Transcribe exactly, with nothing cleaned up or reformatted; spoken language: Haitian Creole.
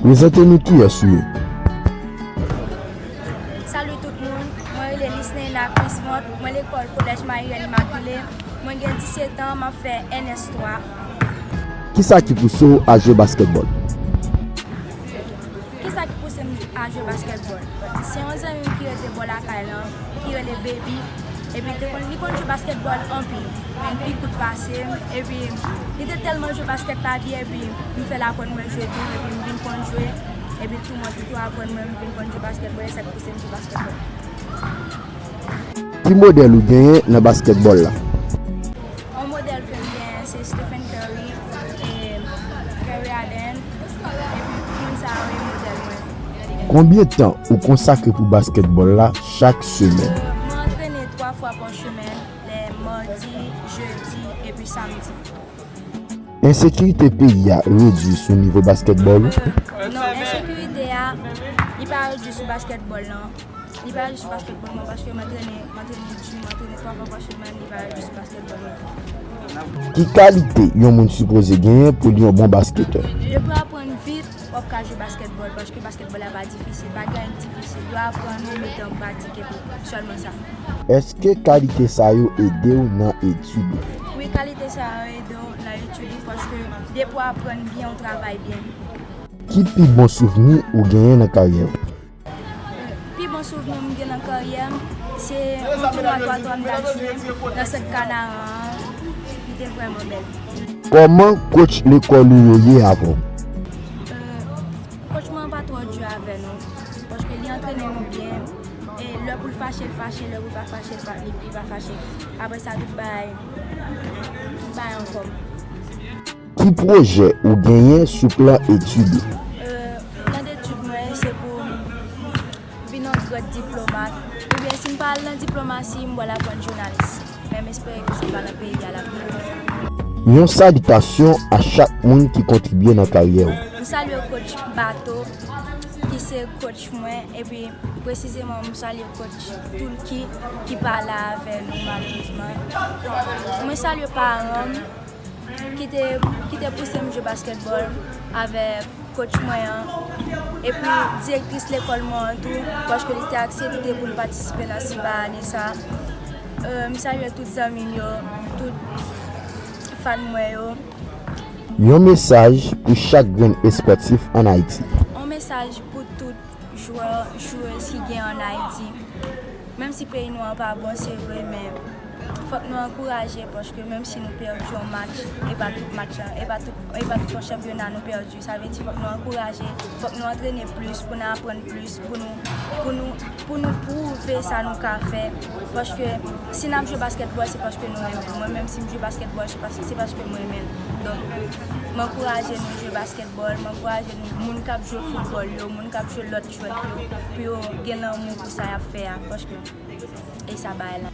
Prezante nou kiyès ou ye. Salut tout moun, mwen rele Lisneina Crismont, mwen lekòl Kolèj Marie Reine Immaculée, mwen gen disèt an, m ap fè N S twa. Kisa ki pouse w a jwe baskètbòl? Kisa ki pouse m a jwe baskètbòl? Se yon zanmi m ki rete bò lakay lan, ki rele Baby. Epi te konn, li konn jwe baskètbòl anpil, men li pi kout pase m. Epi li te tèlman jwe baskèt la byen, epi m fè l aprann mwen jwe tou, epi m vin konn jwe. Epi tou mwen tou tou aprann mwen, m vin konn jwe baskètbòl, e sa k pouse m jwe baskètbòl. Ki modèl ou genyen nan baskètbòl la? Yon modèl ke m genyen se Stephen Curry e Kerry Allen, epi moun sa yo e modèl mwen. Konbyen tan ou konsakre pou baskètbòl la chak semèn? Mwen antrene twa fwa pa semèn, lè madi, jedi, epi samdi. Ensekirite peyi a redui sou nivo baskètbòl ou? Non, ensekirite a, li pa redui sou baskètbòl non. Li pa redui sou baskètbòl non, paske m antrene, m antrene di, m antrene twa fwa pa semèn, li pa redui sou baskètbòl non. Ki kalite yon moun sipoze genyen pou li yon bon basketè? Depi w aprann vit, w ap ka jwe baskètbòl, paske baskètbòl la pa difisil, pa gen anyen k difisil. Yo aprann ou, mete an pratik, epi sèlman sa. Èske kalite sa yo ede w nan etid ou? Wi, kalite sa yo ede w nan etid ou, paske depi w aprann byen, w travay byen. Ki pi bon souvni ou genyen nan karyè w? Pi bon souvni m gen nan karyè m, se yon tounwa twa twa m t al jwe nan sant Kanaran an. Li te vrèman bèl. Kòman coach lekòl ou yo ye avè w? Coach mwen an pa twò di avè nou, paske li antrene nou byen. E lè pou l fache, l fache, lè pou l pa fache, l pa, li, li pa fache. Apre sa, tout bagay, tout bagay anfòm. Ki pwojè ou genyen sou plan etid ou? Plan detid mwen, se pou m vin yon gran diplomat. Oubyen si m pa al nan diplomasi, m pral aprann jounalis. Men m espere ke se pa nan peyi a l ap vin. Yon salitasyon a chak moun ki kontribye nan karyè w. M salye coach Bato, ki se coach mwen, epi presizeman m salye coach Tulki, ki pa la avè nou malerezman. Mwen salye paran m, ki te, ki te pouse m jwe baskètbòl avèk coach mwen an, epi direktris lekòl mwen an tou, paske li te aksepte pou l patisipe nan Simba ane sa. M salye tout zanmi m yo, tout fan mwen yo. Yon mesaj pou chak grenn espòtif ann Ayiti. Yon mesaj pou tout jwè, jwez ki gen ann Ayiti. Menm si peyi nou an pa bon, se vre, men fòk nou ankouraje, paske menm si nou pèdi yon match, e pa tout match la, e pa tout, e pa tout yon chanpyona nou pèdi. Sa vle di fòk nou ankouraje, fòk nou antrene plis, pou n aprann plis, pou nou, pou nou, pou nou pwouve sa nou ka fè. Paske si n ap jwe baskètbòl, se paske nou renmen l. Mwen menm, si m jwe baskètbòl, se paske, se paske mwen renmen l. Donk, m ankouraje nou jwe baskètbòl, m ankouraje nou, moun k ap jwe foutbòl yo, moun k ap jwe lòt jwèt yo, pou yo gen lanmou pou sa y ap fè a, paske e sa bay la.